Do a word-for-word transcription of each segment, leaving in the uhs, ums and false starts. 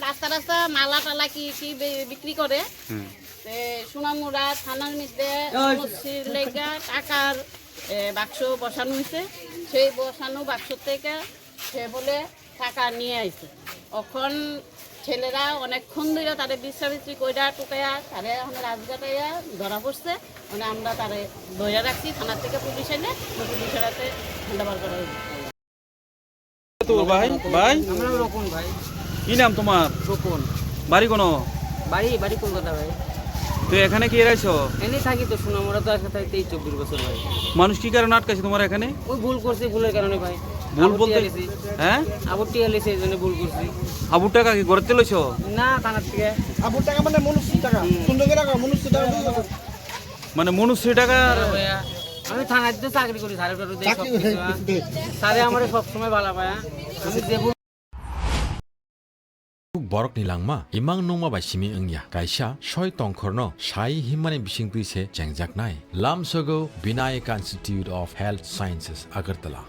রাস্তা রাস্তা মালা টালা কি কি বে-, বিক্রি করে। হুম। তে সোনামুড়া থানার মধ্যে এই মসজিদ লেগা টাকার, এ, বাক্স বসানো হয়েছে। সেই বসানো বাক্স থেকে সে বলে টাকা নিয়ে আইছে। এখন ছেলেরা অনেকক্ষণ ধরে তারে বিশ্রামিত্রি কইরা টুকাইয়া তারে এখন রাজঘাটাইয়া ধরা পড়ছে। মানে আমরা তারে ধরে রাখছি থানা থেকে পুলিশ এনে, পুলিশের হাতে হ্যান্ডওভার করা হয়েছে। তো ভাই, ভাই? আমার নাম রোকন ভাই। কি নাম তোমার? রোকন। বাড়ি কোন? বাড়ি, বাড়ি কলকাতা ভাই। তো এখানে কি এরাইছো? এনে থাকি তো, সোনামুড়া তো আসে থাকি তেইশ চব্বিশ বছর ভাই। মানুষ কি কারণে আটকাইছে তোমার এখানে? ওই ভুল করছে, ভুলের কারণে ভাই। ভুল আবুর বলতে? টিয়া লিছে। হ্যাঁ? আবুর টিয়া লিছে, এই জন্য ভুল করছি। আবুর টাকা কি গড়তে লইছো? না, থানার থেকে। আবুর টাকা মানে মনুষ্যর টাকা। হুম। সুন্দর করে রাখো, মনুষ্যর টাকা বুঝতে পারছো? মানে মনুষ্যর টাকা? হ্যাঁ ভাইয়া। আমি থানায় তো চাকরি করি, স্যারের কাছে চাকরি সব কিছু, হ্যাঁ। করে। স্যারে আমারে সবসময় ভালো পায়, হ্যাঁ। আমি যে ভুল Borokni langma imang nungma bai simi wngya. Kaisa soi tongkhorno sai himmani bisingtwi se chengjaknai. Lamsogo Vinayak Institute of Health Sciences, Agartala.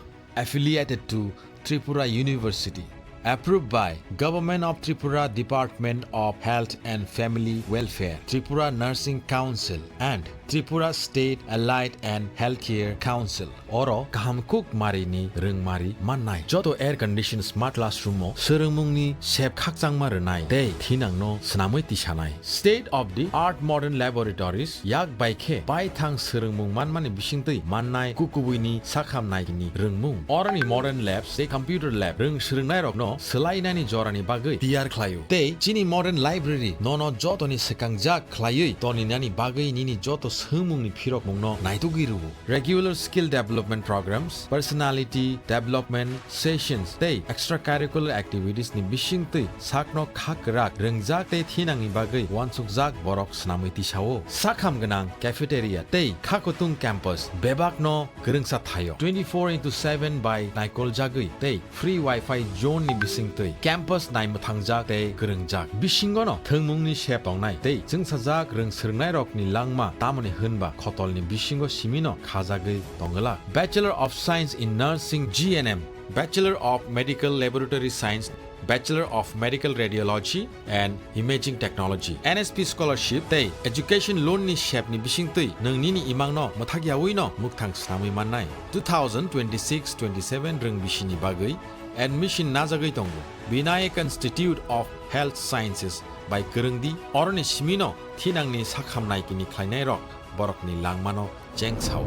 Affiliated to Tripura University. Approved by Government of Tripura Department of Health and Family Welfare, Tripura Nursing Council and Tripura State Allied and Healthcare Council. Oro kaham kuk mari ni rwngmari mannai. Joto air condition smart classroom o swrwngmung ni sep khakchangma rwnai tei thinang no swnamwi tisanai. State of the art modern laboratories yak bai khe baithang swrwngmung manmani bisingtwi mannai kukubui ni sakham nai ni rwngmung. Oro ni modern labs tei computer lab rwng swrwngnairokno swlainani jorani bagwi tiyar khlaio. Tei chini modern library nono jotoni swkangjak khlaiwi toninani bagwi nini joto swngmungni phirokmungno naitugwi rwo. Regular skill development programs, personality development sessions tei extracurricular activities ni bisingtwi sakno kha kwrak rwngjak tei thinangni bagwi uansukjak borok swnamwi tisao. Sakham gwnang cafeteria tei kha kutung campus bebakno kwrwngsa thaio. Twenty-four into seven bai naikoljagwi tei free Wi-Fi zone ni bisingtwi campus naimwthangjak tei kwrwngjak. Bisingono thwngmungni sep tongnai tei chwngsajak rwng swrwngnairokni langma, tamoni hwnba khotolni bisingo simino khajagwi tongwlak. Bachelor of Science in Nursing, G N M, Bachelor of Medical Laboratory Science, Bachelor of Medical Radiology and Imaging Technology, N S P scholarship tei education loan ni sep ni bisingtwi nwng nini imang no mwthak yaui no mukthang swnamwi mannai. Two thousand twenty-six twenty-seven rwng bisi ni bagwi admission najagwi tongo. Vinayak Institute of Health Sciences bai kwrwng di, oroni simi no thinang ni sakham nai kini khlainai rok borok ni langma no chengsao.